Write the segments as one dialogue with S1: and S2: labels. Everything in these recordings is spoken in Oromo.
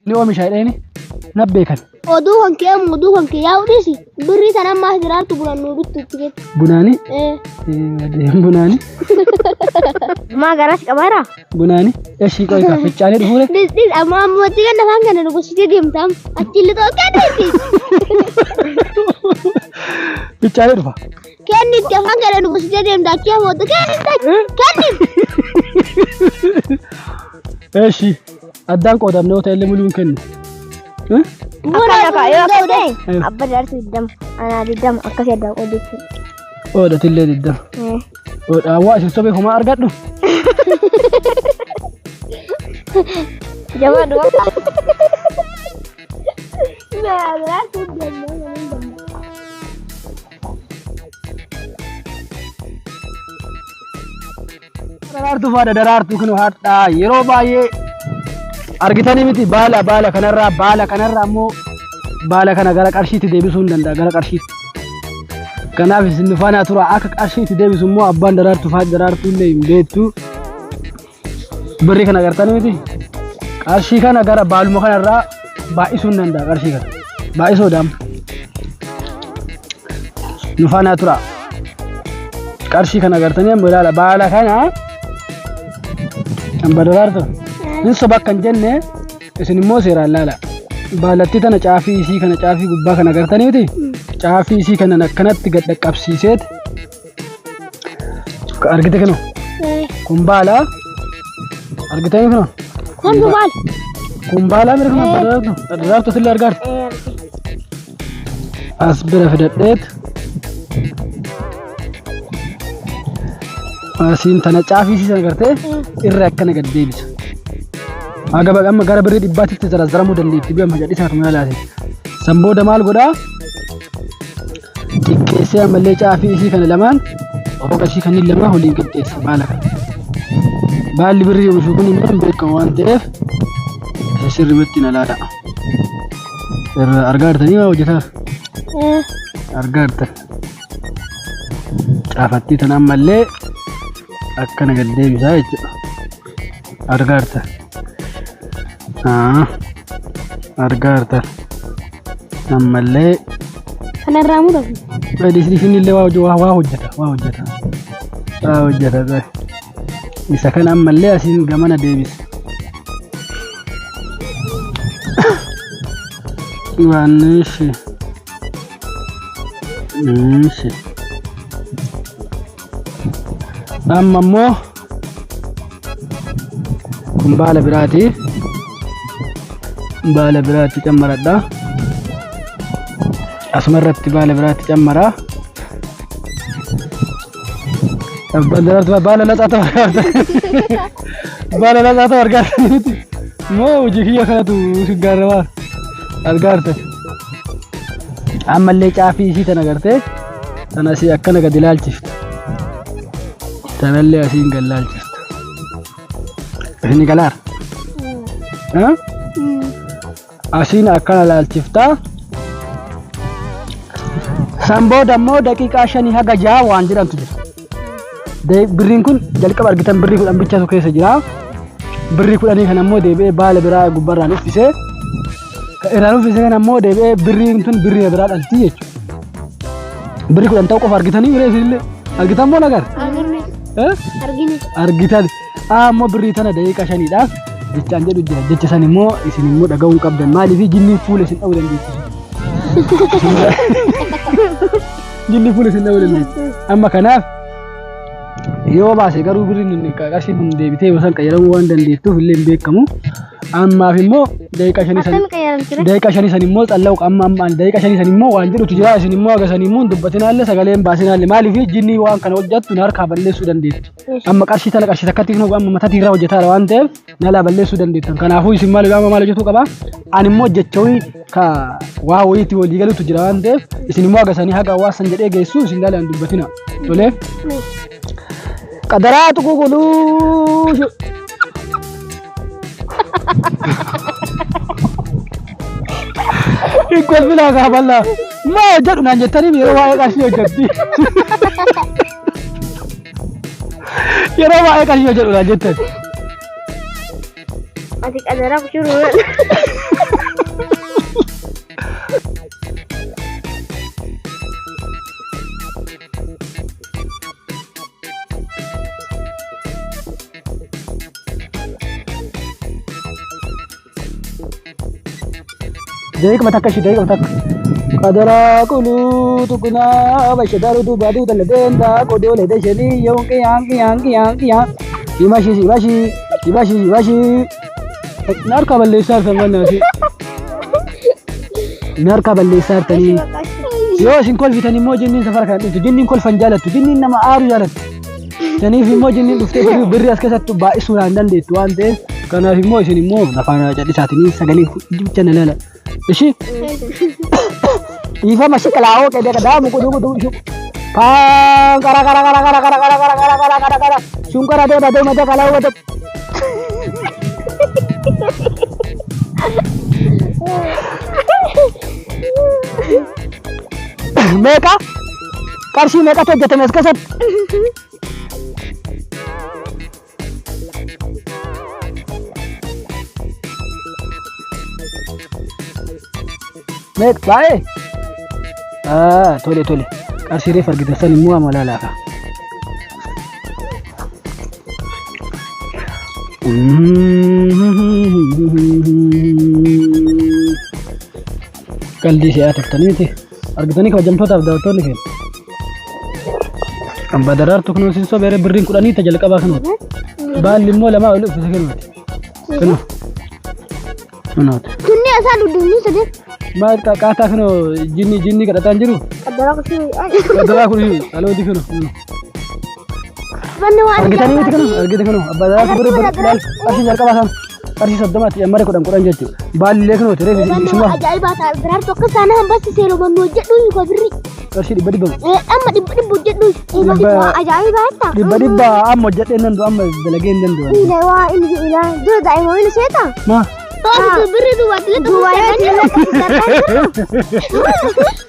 S1: Ni oomisha jedheeni na beekan.
S2: Oduu kan kee amma oduu kan kee yaa'u dhiisi. Birrii sana ammaas jiraattu bunan nuu bittu itti kennu.
S1: Bunaani
S2: Ee.
S1: bunaani
S2: Maa garas qabaara?
S1: bunaani eshii qoy ka ficcaanii dhufuure.
S2: Dhis dhis amma amma itti kenna afaan kana nu gorsitee deemta amma. Achi lixoo kennitti.
S1: Ficcaanii dhufa.
S2: Kennitti afaan kana nu gorsitee deemta achi ammoo kennitti kennitti.
S1: Eshi addaan qoodamne yoo ta'e illee muluu hin kennu.
S2: Akkana
S3: kaa yoo akkas ta'e
S1: Eh.
S3: abba jaarsi 20 anaa 20 akkasii addaan qoodu jechuudha.
S1: Oodatillee 20. Oodhaa waa isin sobee homaa argadhu.
S3: Jabaadhu.
S1: Daraartuu faadha daraartuu kun hadhaa yeroo baay'ee argitanii miti baala baala kanarraa baala kanarraa immoo baala kana gara qarshiitti deebisuu hin danda'a gara qarshiitti. Kanaaf isin nu faana tura akka qarshiitti deebisu immoo abbaan daraartuu faadha daraartuu illee hin beektu. Birrii kana agartanii miti qarshii kana gara baaluma kanarraa baay'isuu hin danda'a qarshii kana baay'isuu daam. Nu faana tura. Qarshii kana agartanii amma ilaala baala kana kan badaraartu hin soba akka hin jenne isin immoo seeraan laala. Baalattii tana caafii isii kana caafii gubbaa kana agartanii miti caafii isii kana akkanatti gad dhaqqabsiiseet argite kinu kun baala argitanii kinu
S2: Kun maal?
S1: kun baala mira kinu badaraartu badaraartu sillee argaartu. As bira fidadheet asiin tana caafii siisan agartee irra akkana gad deebisa. Haga baqa amma gara birrii dhibbaatitti zarazzaramuu dandeetti biyya amma jedhisaa tuma laalaate. San booda maal godhaa? Xiqqeessee ammallee caafii isii kana lamaan roga isii kanneen lamaa waliin qixxeessa baala kana. Baalli birrii oomishu kun immoo hin beekamu waan ta'eef isa sirriitti na laala. Irra argaa jirtanii maa hojjetaa? Argaa jirtan. Caafattii tana ammallee akkana gad deebisaa jechuudha. Argaa jirtan. Argaa jirtan. Ammallee
S2: Kanarraa muramu.
S1: Isin illee waa waa hojjeta waa hojjeta waa hojjeta. Isa kana ammallee asiin gamana deebisa. Waan ishi. Ishi. Amma immoo kun baala biraati. Baala biraatti cammaradha. Asuma irratti baala biraatti cammara. Baala laxaa ta'u argaarta. Baala laxaa ta'u argaarta. Moo hojii kiyya kanatu si gaarrabaa argaarta. Ammallee caafii isii tana gartee tana asii akkana gad ilaalchifta. Tanallee asiin gad ilaalchifta. Isin galaara. Asiin akkana ilaalchifta. San booda immoo daqiiqaa 5 haga 6 waan jedhamtu jira. Birriin kun jalqaba argitan birrii 10 bichatu keessa jira. Birrii 10 kana immoo deebi'ee baala biraa gubbarraan uffisee irraan uffisee kana immoo deebi'ee birriin tun birrii biraa dhalti jechuudha. Birrii 10 ta'uu qofa argitanii biree isinillee argitan moo nagar?
S2: Argine.
S1: Argitan. Ammoo birrii tana daqiiqaa 5dhaaf jechaan jedhu jira. Jecha san immoo isin immoo dhaga'uu hin qabdan. Maaliif jinniin fuula isin dha'uu dandeessi. Jinni fuula isin dha'uu dandeessi. Amma kanaaf yoo baase garuu birriin hin qarshiin kun deebitee yoo san qayyaramuu waan dandeettuuf illee hin beekamu. Ammaaf immoo daqiiqaa 5 san
S3: Akkami qayyaramtire?
S1: daqiiqaa 5 san immoo xalla'u amma amma daqiiqaa 5 san immoo waan jedhutu jira isin immoo haga sanii immoo hin dubbatinaallee sagalee hin baasinaallee maaliif jinni waan kana hojjettu na harkaa balleessuu dandeetti. Amma qarshii tana qarshii takkatti amma matatti irraa hojjetaara waan ta'eef nalaa balleessuu dandeettan. Kanaafuu isin maal amma maal hojjetuu qaba? Ani immoo jecha wayii ka waa wayiitti walii galutu jira waan ta'eef isin immoo haga sanii haga hawaasan jedhee geessu isin laalaan dubbatina. Tolee. Qadaraa tuquu Hin kolfinaa kaa bal'aa. Maa hojjedhu naan jettanii yeroo waa'ee qarshii hojjetti. Yeroo waa'ee qarshii hojjedhu naan jettan.
S3: Ati qadaraa kushuruu.
S1: Daqiiquma takka ishii daqiiquma takka. Qadara quluu tuqunaa bashadaru dubaaduu daladeen daa qodoo ledeshanii yoonqi yaanqi yaanqi yaanqi yaan. Shimashi shimashi shimashi shimashi. Na harkaa balleessaa jirtan bannaati. Na harkaa balleessaa jirtanii. Yoo isin kolfitan immoo jinniin safara kana dhuftu. Jinniin kolfan jaalattu. Jinniin nama aaru jaalattu. Saniif immoo jinniin dhuftee birrii as keessatti baay'isuu hin dandeettu waan ta'eef kanaaf immoo isin immoo afaan callisaatiin sagalee jecha na laala. Ishi dhiifama shiqalaa'oo qedee qadaamu quduu quduu shu. Paan qara qara qara qara qara qara qara qara qara qara qara shunqara deema deema deema deema. Meeqa? Qarshii meeqatu hojjetame as keessatti? Meeqa? Baay'ee? Tole tole. Qarshii reef argitan san immoo amma laalaafa. Qaldii si'aa turtanii miti. Argitanii kabajamtootaaf daawwattoonni keenya. Abbaa Daraartuu kunuun siin sobeere birriin kudhanii ta jalqabaa kunuuti. Baalli immoo lamaa oli uffise kunuuti. Kunoo. Kunuuti.
S2: Tunni asaa dudduubni sadii.
S1: Maal qaataa kunoo jinni jinni kadhataan jiru?
S3: Qaddaraa kushii.
S1: Qadaraa kun dhalooti kunoo.
S2: Wanni waan
S1: Argitanii miti kunoo argite kunoo abbaa daraartuu birrii birrii laal qarshii jalqabaa sana qarshii soddomaatti shammare kudhan kudhan jechuudha. Baalli kunuuti reefi
S2: Wanni
S1: isuma
S2: ajaa'ibaa ta'a. Daraartu akka isaanii hambasti seeroo mannu hojjedhu ko birri.
S1: Qarshii dhibba dhibba.
S2: Amma dhibba dhibba hojjedhu.
S1: Dhibba
S3: Ajaa'ibaa ta'a.
S1: Dhibba dhibba amma hojjedhee nan du'a amma dalagee hin danda'u.
S3: Ila waa inni ila dura daa'ima wani seeta.
S1: Maa?
S2: Toositu birri duubatti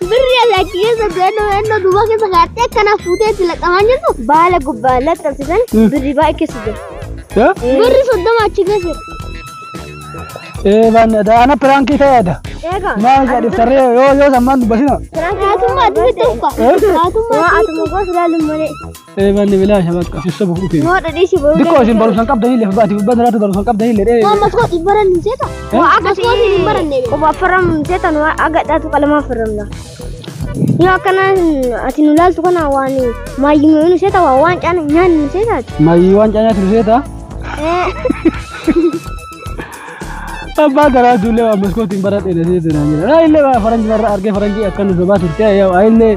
S2: birri achi keessa ennoo ennoo duuba keessa kaa'attee akkana fuutee itti laxamaa jirtu.
S3: Baala gubbaa laxxansisan birri baay'ee keessa jira.
S2: Birri 30 achi keessa jira.
S1: Ee baanne ana piraankii ta'eedha.
S3: Eega.
S1: Maal jedhif tarree yoo yoo sammaan dubbasina.
S2: Haatummaa ati fitte uffa. Haatummaa
S3: Waa atuma gosa ilaalu malee.
S1: Ee baanne bilaasha bakka si sobu dhufe.
S3: Noo dhadhiisi boruu.
S1: Dikkoo isin barumsan qabdanii illee baati baati daraatu barumsan qabdanii illee dhee.
S2: Waan maskootii barannu seeta.
S3: Waa
S2: Maskootiin hin baranne.
S3: Quba afran seetan waa agadhaatu qalama aframna. Yoo akkana ati nu laaltu kana waan maayyimuu nu seeta waa waan caana nyaanni nu seetaati.
S1: Mayyii waan caanyaa turu seeta. Abbaa daraatu illee waan maskootiin baradhee na seete naan jedha. Naa illee waa faranjii narra argee faranjii akka nu sobaa turte yaa illee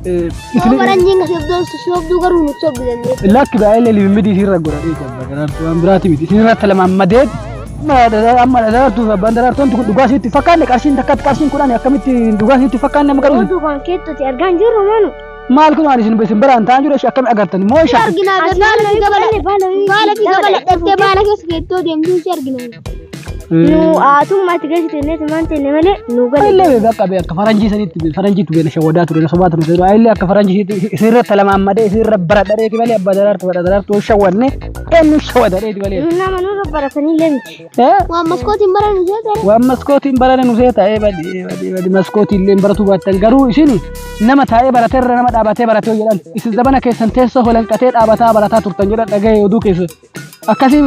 S2: Yoo faranjiin kasi sobduu garuu nu sobdu dandeessa.
S1: Lakki ba'aa illee limimidii isirra godhadhee abbaa daraartuu waan biraati miti. Isin irratti lamammadee amma daraartuu abbaan daraartuun kun dhugaa sitti fakkaanne qarshiin takkatti qarshiin kudhan akkamitti dhugaa sitti fakkaanne amma garuu
S3: Oduu kan keettoti argaa hin jirru manu.
S1: Maal kun waan isin isin biraan ta'an jiru ishee akkami agartan moo ishee
S2: Argina baala fi gabala baala fi gabala dhattee baala keessa keettoo deemtuu ishee argina.
S3: Nu aatummaa itti geessitu inni tumaan tenne malee nu gale.
S1: Illee bakka be akka faranjii sanitti faranjiitu beena shawwadaa ture sobaa ture illee akka faranjii isirratti lamammadee isirra baradhareeti malee abbaa daraartuu badha daraartuu shawwanne eenyu shawwadareeti malee.
S3: Nama nurra baratanii illee miti.
S2: Waan maskootiin barannu seeta.
S1: Waan maskootiin barane nu seeta ee badi badi badi maskootiin illee baratuu baattan garuu isin nama taa'ee barateerra nama dhaabatee baratee jedhan isin zabana keessan teessoo holanqatee dhaabataa barataa turtan jedhan dhaga'ee oduu keessa akkasii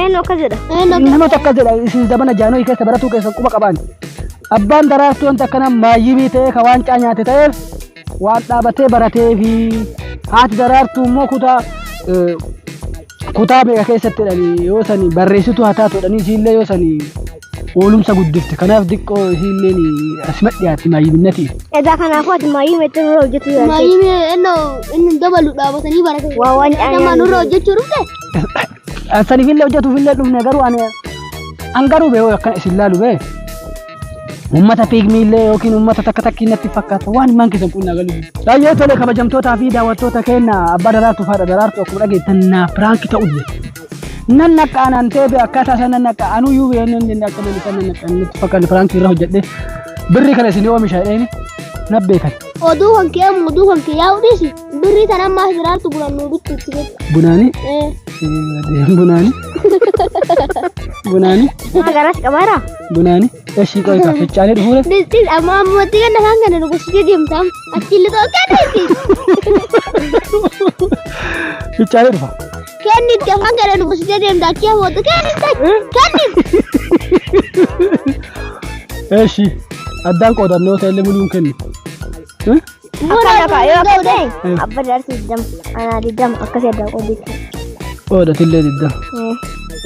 S3: Eenyu akkas jedha.
S1: Nama tokko jedha isin zabana jaanoo keessa baratuu keessan quba qabaan abbaan daraartuu wanta akkana maayyibii ta'ee ka waan caa nyaate ta'eef waan dhaabatee baratee fi haati daraartuu immoo kutaa kutaa meeqa keessatti jedhanii yoo sani barreessituu haa taatu jedhanii isiillee yoo sani oolumsa guddifte kanaaf diqqoo isiilleen asuma dhiyaatti maayyibinnati.
S3: Egaa kanaafuu ati maayyii meetti nurra hojjetu yaadde.
S2: Maayyii ennoo inni dabalu dhaabatanii baratan.
S3: Waa waan caa
S2: Nama nurra hojjechuu dhufte.
S1: Saniifillee hojjetuufillee dhufne garuu ani an garuu bee akkana isin laalu bee uummata piigmiillee yookiin uummata takka takki natti fakkaata waan himaan keessan kun galu. Baay'ee tole kabajamtootaa fi daawwattoota keenya abbaa daraartuu faadha daraartuu akkuma dhageettan naa piraanki ta'u jira. Nan naqqa anaan ta'e bee akkaataa isaa nan naqqa anuu yuu bee nan jenne akka lalisan nan naqqa natti fakkaata piraanki irra hojjedhe birrii kana isin oomisha jedheeni na beekan.
S2: Oduu kan kee oduu kan kee yaa'u dhiisi. Birrii tan ammaa daraartu bulan nu bittu itti kennu.
S1: Bunaani bunaani bunaani
S3: Maa garas qabaara.
S1: Bunaani eshii qoy ka ficcaanii dhufuure.
S2: Dhis amma ammatti kan afaan kana nu gorsitee deemta. Achi illee kennitti.
S1: Ficcaanii dhufa.
S2: Kennitti afaan kana nu gorsitee deemta achi hafoota kennitti. Kennitti.
S1: Eshi. Addaan qoodamne yoo ta'e illee muluu hin kennu.
S3: Akkana kaa yoo akka ta'e abba jaarsi 20 anaa 20 akkasii addaan qoodite.
S1: Oodatillee 20.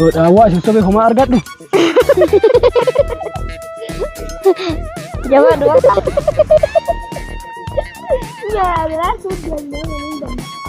S1: Oodhaa waa isin sobee homaa argadhu.
S3: Jabaadhu.
S2: Biraa suuf danda'u.